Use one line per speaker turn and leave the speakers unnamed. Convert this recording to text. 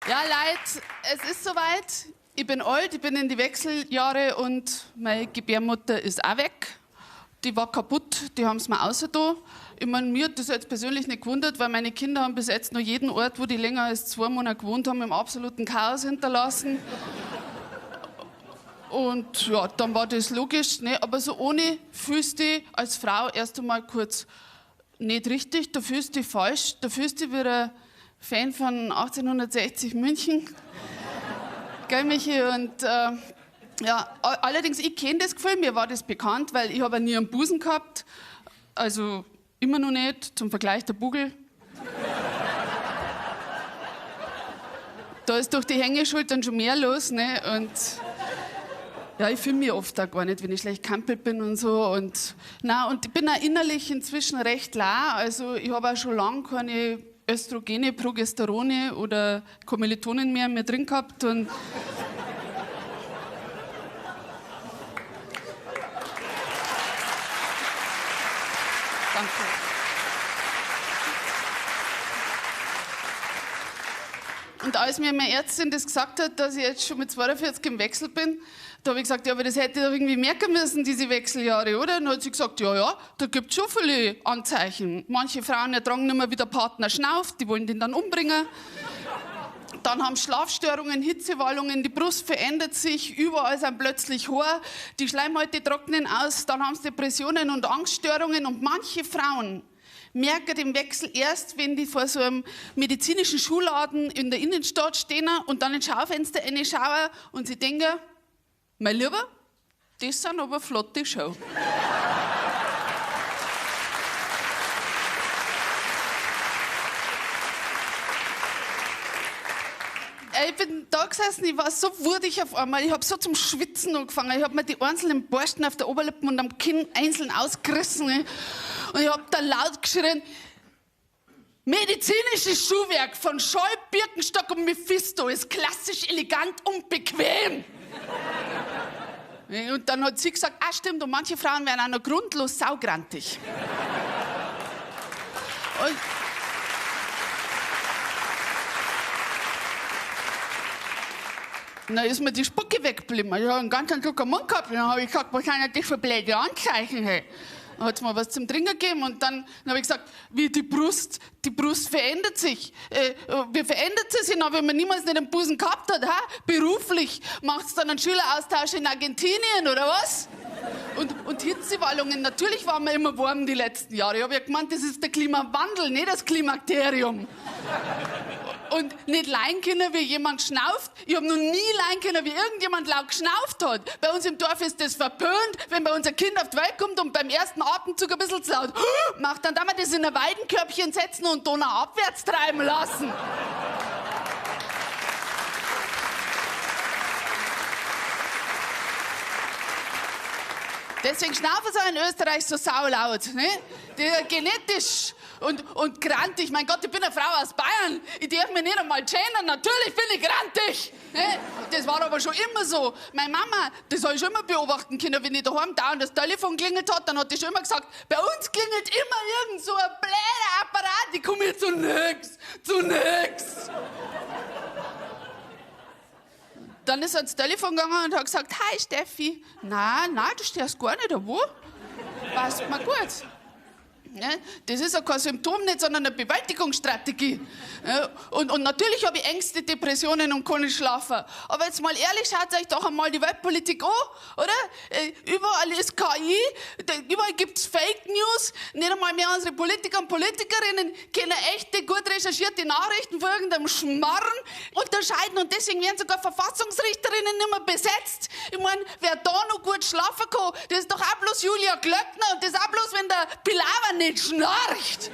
Ja, Leute, es ist soweit. Ich bin alt, ich bin in die Wechseljahre und meine Gebärmutter ist auch weg. Die war kaputt, die haben es mir ausgetan. Ich meine, mir hat das jetzt persönlich nicht gewundert, weil meine Kinder haben bis jetzt noch jeden Ort, wo die länger als 2 Monate gewohnt haben, im absoluten Chaos hinterlassen. Und ja, dann war das logisch, ne? Aber so ohne fühlst du dich als Frau erst einmal kurz nicht richtig, da fühlst du dich falsch, da fühlst du dich wie ein Fan von 1860 München. Gell, Michi? Und ja, allerdings, ich kenn das Gefühl, mir war das bekannt, weil ich hab ja nie einen Busen gehabt. Also immer noch nicht, zum Vergleich der Bugel. Da ist durch die Hängeschultern schon mehr los, ne? Und ja, ich fühl mich oft auch gar nicht, wenn ich schlecht kampelt bin und so. Und, na, und ich bin auch innerlich inzwischen recht la. Also ich hab auch schon lange keine Östrogene, Progesterone oder Kommilitonen mehr in mir drin gehabt. Und danke. Und als mir meine Ärztin das gesagt hat, dass ich jetzt schon mit 42 im Wechsel bin, da hab ich gesagt, ja, aber das hätte ich doch irgendwie merken müssen, diese Wechseljahre, oder? Und dann hat sie gesagt, ja, ja, da gibt's schon viele Anzeichen. Manche Frauen ertragen nicht mehr, wie der Partner schnauft, die wollen den dann umbringen. Dann haben Schlafstörungen, Hitzewallungen, die Brust verändert sich, überall sind plötzlich Haare, die Schleimhäute trocknen aus, dann haben sie Depressionen und Angststörungen und manche Frauen merken den Wechsel erst, wenn die vor so einem medizinischen Schuhladen in der Innenstadt stehen und dann ins Schaufenster reinschauen und sie denken, mein Lieber, das sind aber flotte Show. Ich bin da gesessen, ich war so wudig auf einmal, ich hab so zum Schwitzen angefangen, ich hab mir die einzelnen Borsten auf der Oberlippe und am Kinn einzeln ausgerissen, ne? Und ich hab da laut geschrien, medizinisches Schuhwerk von Scholl, Birkenstock und Mephisto ist klassisch, elegant und bequem. Und dann hat sie gesagt, ah stimmt, und manche Frauen werden auch noch grundlos saugrantig. Und dann ist mir die Spucke weggeblieben. Ich hab einen ganzen Schluck am Mund gehabt. Dann hab ich gesagt, was sind denn das für blöde Anzeichen? Hey? Dann hat's mir was zum Trinken gegeben und dann hab ich gesagt, wie die Brust verändert sich. Wie verändert sie sich noch, wenn man niemals nicht einen Busen gehabt hat? Ha? Beruflich macht's dann einen Schüleraustausch in Argentinien oder was? Und Hitzewallungen, natürlich waren wir immer warm die letzten Jahre. Ich hab ja gemeint, das ist der Klimawandel, nicht das Klimakterium. Und nicht leiden können, wie jemand schnauft. Ich hab noch nie leiden können, wie irgendjemand laut geschnauft hat. Bei uns im Dorf ist das verpönt, wenn bei uns ein Kind auf die Welt kommt und beim ersten Atemzug ein bisschen zu laut macht, dann darf man das in ein Weidenkörbchen setzen und Donau abwärts treiben lassen. Deswegen schnaufen sie in Österreich so saulaut, ne? Die, genetisch und grantig. Mein Gott, ich bin eine Frau aus Bayern. Ich darf mich nicht einmal gendern. Natürlich bin ich grantig. Ne? Das war aber schon immer so. Meine Mama, das hab ich schon immer beobachten können, wenn ich daheim da und das Telefon klingelt hat, dann hat die schon immer gesagt, bei uns klingelt immer irgend so ein blöder Apparat. Ich komme hier zu nix, zu nix. Dann ist er ans Telefon gegangen und hat gesagt, hi Steffi. Nein, nein, du stehst gar nicht, wo? Passt mir gut. Ne? Das ist ja kein Symptom nicht, sondern eine Bewältigungsstrategie. Ja, und natürlich habe ich Ängste, Depressionen und kann nicht schlafen. Aber jetzt mal ehrlich, schaut euch doch einmal die Weltpolitik an, oder? Überall ist KI, überall gibt's Fake News. Nicht einmal mehr unsere Politiker und Politikerinnen können echte, gut recherchierte Nachrichten von irgendeinem Schmarrn unterscheiden. Und deswegen werden sogar Verfassungsrichterinnen nicht mehr besetzt. Ich mein, wer da noch gut schlafen kann, das ist doch auch bloß Julia Klöckner und das auch bloß, wenn der Pilawa nicht schnarcht.